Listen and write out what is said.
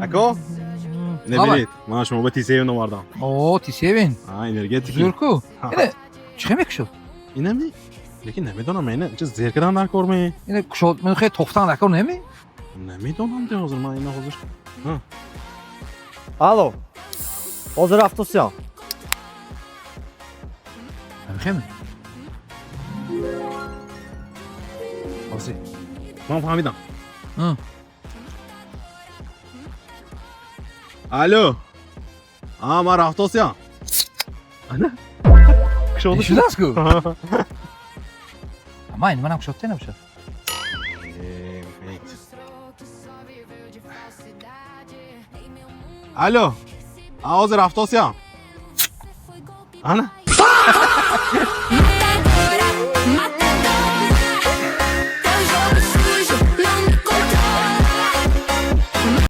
Ако? Небинед, ман шумо ба T7 овардам. О, T7. А, энергетики. Зӯр-ку. Ина чӣ хел мекушод? Инами? Лекин намедонам, ина чиз зер кардан дар кор ме? Ина кушод, ман хеле тофтан дар кор неми? Намедонам, де ҳозир ман ина ҳозир. Алло. Ҳозир рафтосиям. Намехеми? Ҳозир. Ман фаҳмидам. Алло. А, ман рафтосиям. Ана. Кушода шуд. Шудааст-ку? Ман ин манам кушодта набошад. Алло. А, ҳозир рафтосиям. Ана.